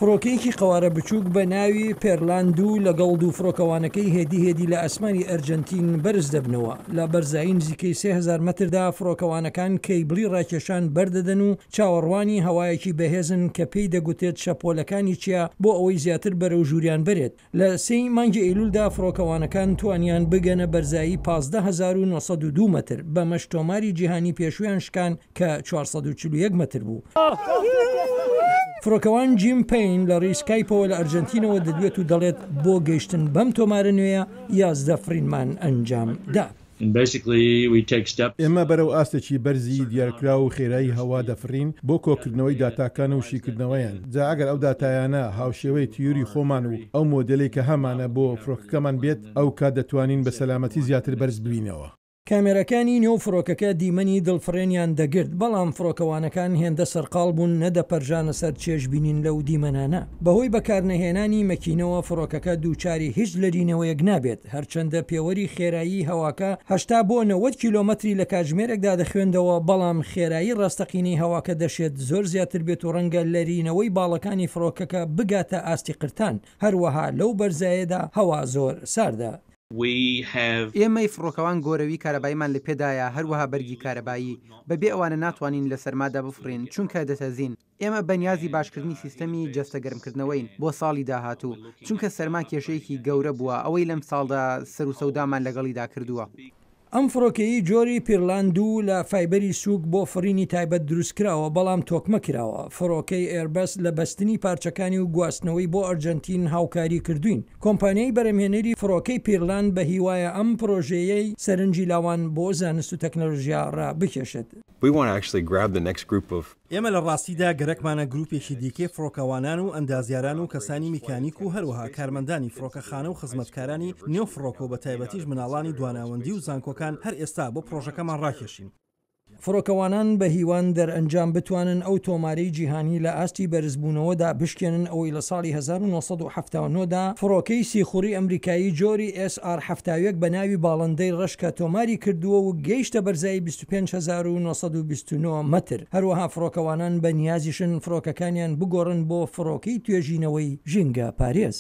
فڕۆکەیەکی قەوارە بچووک بە ناوی پێرلان دوو لەگەڵ دوو فڕۆکەوانەکەی هێدی هێدی لە ئاسمانی ئەرجەنتین بەرز دەبنەوە. لە بەرزایی نزیکەی 3000 مەتردا فڕۆکەوانەکان کەیبڵی ڕاکێشان بەردەدەن و چاوەڕوانی هەوایەکی بەهێزن کە پێی دەگوترێت شەپۆلەکانی چیا بۆ ئەوەی زیاتر بەرەو ژووریان بەرێت. لە سێی مانگی ئەیلولدا فڕۆکەوانەکان توانیان بگەنە بەرزایی 15902 مەتر، بەمەش تۆماری جیهانی پێشوویان شکان کە 441 مەتر بوو. فڕۆکەوان جیم پەین لە ڕێی سکایپەوە لە ئەرجەنتینەوە دەدوێت و دەڵێت بۆ گەیشتن بەم تۆمارە نوێیە 11 فڕینمان ئەنجام دا. ئێمە بەرەو ئاستێکی بەرزی دیارکراو و خێرایی هەوا دەفڕین بۆ کۆکردنەوەی داتاکان و شیکردنەوەیان، جا ئەگەر ئەو داتایانە هاوشێوەی تیوری خۆمان و ئەو مۆدێلەی کە هەمانە بۆ فڕۆکەکەمان بێت، ئەوکات دەتوانین بە سەلامەتی زیاتر بەرز ببینەوە. کامێراکانی نێو فڕۆکەکە دیمەنی دڵفڕێنیان دەگرت، بەڵام فڕۆکەوانەکان هێندە سەرقاڵ بوون نەدەپەرژانە سەر چێژبینین لەو دیمەنانە. بەهۆی بەکارنەهێنانی مەکینەوە فڕۆکەکە دووچاری هیچ لەرینەوەیەک نابێت، هەرچەندە پێوەری خێرایی هەواکە 80 بۆ 90 کیلۆمەتری لە کاتژمێرێکدا دەخوێندەوە، بەڵام خێرایی ڕاستەقینەی هەواکە دەشێت زۆر زیاتر بێت و ڕەنگە لەرینەوەی باڵەکانی فڕۆکەکە بگاتە ئاستی قرتان، هەروەها لەو بەرزایەدا هەوا زۆر ساردە. ئێمەی فڕۆکەوان گۆرەوی کارەباییمان لە پێدایە، هەروەها بەرگی کارەبایی، بەبێ ئەوانە ناتوانین لە سەرمادا بفڕین، چونکە دەتەزین. ئێمە بەنیازی باشکردنی سیستەمی جەستە گەرمکردنەوەین بۆ ساڵی داهاتوو، چونکە سەرما کێشەیەکی گەورە بووە ئەوەی لەمساڵدا سەروسەودامان لەگەڵیدا کردووە. ئەم فڕۆکەیەی جۆری پیرلاند دوو لە فایبەری سووک بۆ فڕینی تایبەت دروستکراوە، بەڵام تۆکمە کراوە. فڕۆکەی ئێربەس لە بەستنی پارچەکانی و گواستنەوەی بۆ ئەرجەنتین هاوکاری کردووین. کۆمپانیای بەرهەمهێنەری فڕۆکەی پیرلاند بە هیوایە ئەم پڕۆژەیەی سەرنجی لاوان بۆ زانست و تەکنەلۆژیا ڕابکێشێت. ئێمە لە ڕاستیدا گەرەکمانە گروپێکی دیکەی فڕۆکەوانان و ئەندازیاران و کەسانی میکانیک و هەروەها کارمەندانی فڕۆکەخانە و خزمەتکارانی نێو فڕۆکە و بەتایبەتیش مناڵانی دواناوەندی و زانکۆکان هەر ئێستا بۆ پڕۆژەکەمان ڕاکێشین. فڕۆکەوانان بە هیوان دەرئەنجام بتوانن ئەو تۆمارەی جیهانی لە ئاستی بەرزبوونەوەدا بشکێنن ئەوەی لە ساڵی 1979 دا فڕۆکەی سیخوڕی ئەمریکایی جۆری ئێس ئاڕ 71 بە ناوی باڵندەی ڕەش کە تۆماری کردووە و گەیشتە بەرزایی 25929 مەتر، هەروەها فڕۆکەوانان بە نیازیشن فڕۆکەکانیان بگۆڕن بۆ فڕۆکەی توێژینەوەی ژینگە پارێز.